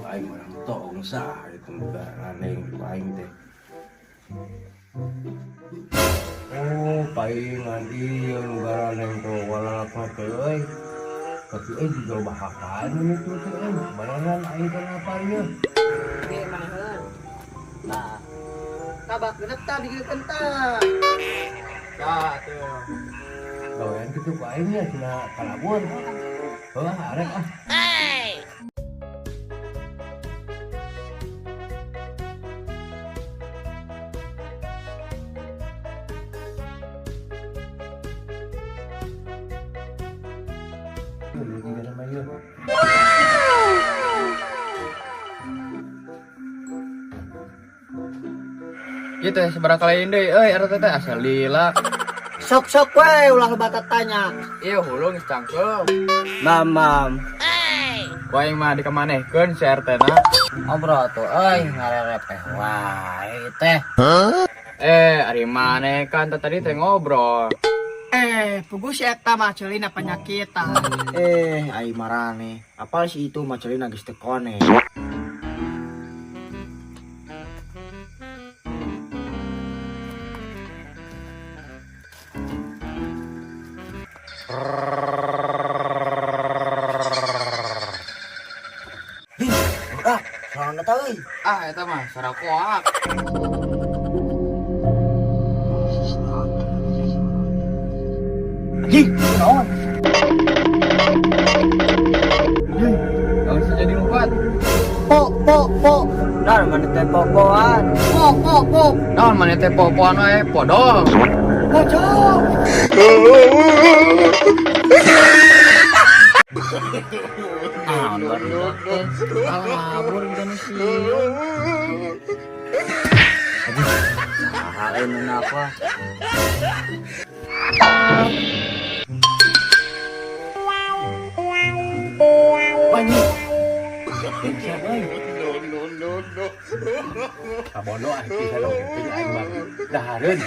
Aing orang tong sah itu garaneng ku aing teh. Oh, paingan ieu nu garaneng teh walalakna teh euy. Tapi euy juga bahakan itu teh euy. Barengan aing teh lapar ieu. Oke, maneheun. Nah. Tabak genep tah digeukeun tah. Tah tuh. Gawean kitu ku aing nya cenah kalabur. Heuh, arek ah. Ieu teh sabaraha kali deui euy RT teh asal lila. Sok-sok we ulah loba tanya. Ieu hulu geus cangkeum. Mamam. Ku aing mah dikamanehkeun si RT na. Ngobrol tuh euy ngarerepeh wae teh. Eh, ari maneh kan tadi teh ngobrol. Eh, puguh si eta mah ceulina penyakit tah. Eh, ai marane. Apal si itu mah ceulina geus teu kone. Ah, soalna teh euy. Ah, eta mah suara koak. Anjing, naon? Naon sih jadi lompat? Po po po. Naon maneh teh popoan? Po po po. Naon maneh teh popoan wae podong. Pocong. Ah, barudak teh. Kalabur gitu sih. Saha lain nu apa? Banyak. Kabono ah bisa dong aing mah. Dahareun.